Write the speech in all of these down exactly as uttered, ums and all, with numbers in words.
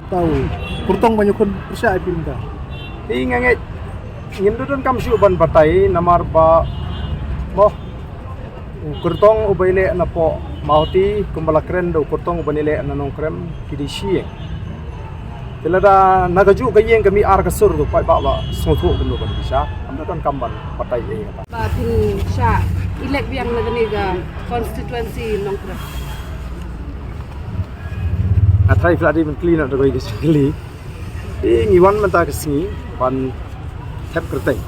Tau, kyrtong ba ngi khun pyrshah ïa phi mynta. Te nga ngeit ngim da donkam shuh ban batai namar ba, mo, u kyrtong uba ïaleh na poh Mawhati kumba la kren da u kyrtong uba ïaleh na Nongkrem ki dei shi ïing. Te lada na kajuh ka ïing ka mih ar ka sur, to paidbah ba sngewthuh kumno ban pyrshah. Ngim da donkam ban batai ïa kata. Ba phin shah elect biang na kane ka constituency Nongkrem. Nga tharai phi la dei ban kylli noh da kawei ka jingkylli. Te ngi wan mynta ka sngi ban thep kyrteng.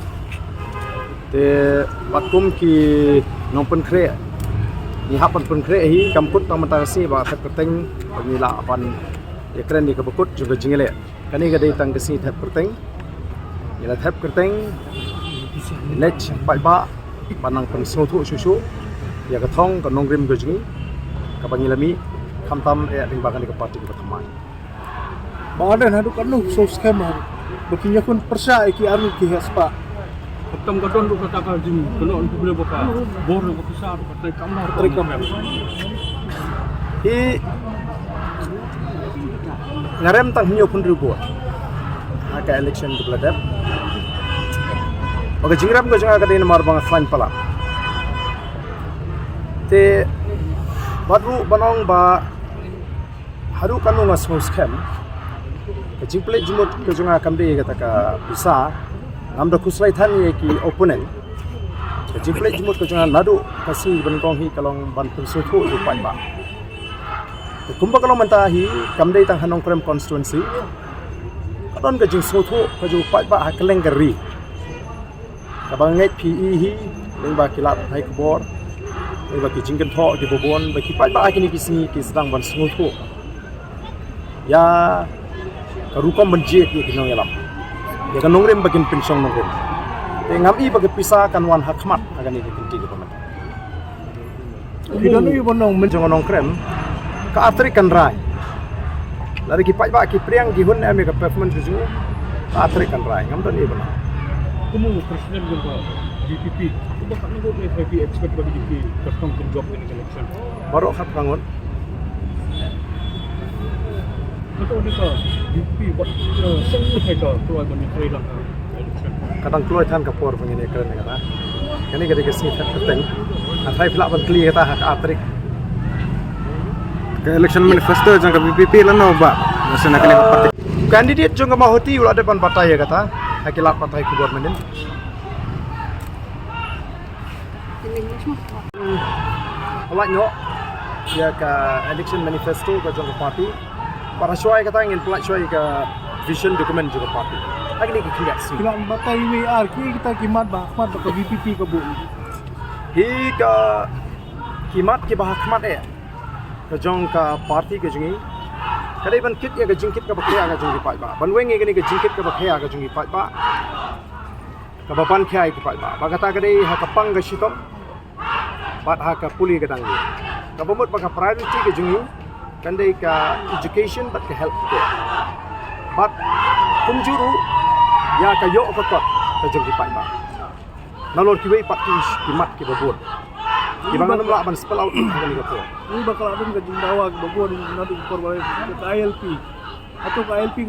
Te bad kum ki nongpynkhreh ngi hap ban pynkhreh hi, kam kut tang mynta ka sngi ba thep kyrteng, ba ngi lah ban ïakren ïa kaba kut jong ka jingïaleh. Kane ka dei tang ka sngi thep kyrteng. Ngi la thep kyrteng, leit paidbah ban nang pynsngewthuh shuh shuh ïa ka thong ka nongrim ka jong ngi kaba ngi la mih, khamtam eh lyngba kane ka party kaba thymmai. Ba ynda haduh katno sngewskhem ba kin ïakhun pyrshah ïa ki arngut ki heh spah. Khamtam ka don ruh kata ka jingkynnoh, ynda phi leh ba ka bor ka pisa ruh ka trei kamar. Trei kamar. Hi nga rem tang hynñiew phew hynriew vote ha ka election kaba la dep. Ba ka jingrem ka jong nga ka dei namar ba nga khlaiñ palat. Te bad ruh ban ong ba haduh katno nga sngewskhem, ka jingpynleit jingmut ka jong nga kam dei kata ka pisa. Ngam da khuslai than ïa ki opponent. Ka jingpynleit jingmut ka jong nga naduh ka sngi ba nyngkong hi ka long ban pynsngewthuh ïa u paidbah. Te kumba ka long mynta hi, kam dei tang ha Nongkrem constituency, ka don ka jingsngewthuh ka jong u paidbah ha kylleng ka ri. Kaba nga ngeit phi i hi lyngba ki lad pathai khubor, lyngba ki jingkynthoh kiba bun ba ki paidbah ha kine ki sngi ki sdang ban sngewthuh ïa ka rukom ban jied ïa ki nongïalam, ïa ka nongrim ba kin pynshong nongrim. Te ngam i ba ka pisa kan wan ha khmat ha kane ka kynti kaba mynta. Phi don i ba nong myn jong Nongkrem ka ar tarik kan rai. Lada ki paidbah ki pdiang ki hun em ïa ka performance ka jong u, ka ar tarik kan rai. Ngam don i ba nong. Kum u president jong ka V P P, kumba katno vote ne phi expect ba V P P ka tong kin jop ïa ka election? Baroh khatphra ngut. Kato ne ka V P P, wat, eh, seng ne ka kloi ban ïatrei lang ka election. Ka dang kloi than ka por ba ngin ïakren ïa kata. Kane ka dei ka sngi thep kyrteng. Nga tharai phi lah ban kylli kata ha ka ar tarik. Ka election manifesto jong ka V P P lano ba? Masa na kane ka party. Candidate jong ka Mawhati u la dep ban batai ïa kata ha ki lad pathai khubor mynnin. Pynlait noh ïa ka election manifesto ka jong ka party. Bad ha shuwa ïa kata ngin pynlait shuwa ïa ka vision document jong ka party. Ha kine ki khyndiat sngi. Ki la batai wei ar ki kita ki mat ba ha khmat ba ka V P P ka buh. Hi ka ki mat kiba ha khmat eh ka jong ka party ka jong ngi ka dei ban kit ïa ka jingkit kaba khia ka jong ki paidbah. Ban weng ïa kane ka jingkit kaba khia ka jong ki paidbah. Kaba ban khia ïa ki paidbah. Ba kata ka dei ha ka pang ka shitom bad ha ka pule ka dang. Kaba mut ba ka priority ka jong ngi kan dei ka education bad ka health care. Bad kumjuh ruh ïa ka ïoh ka kot ka jong ki paidbah. Nalor kiwei pat ki, ki mat kiba bun kiba ngan ym lah ban spell out ha kane ka por. Ni ba ka la don ka jingdawa kiba bun naduh ka por ba ka I L P. Hato ka I L P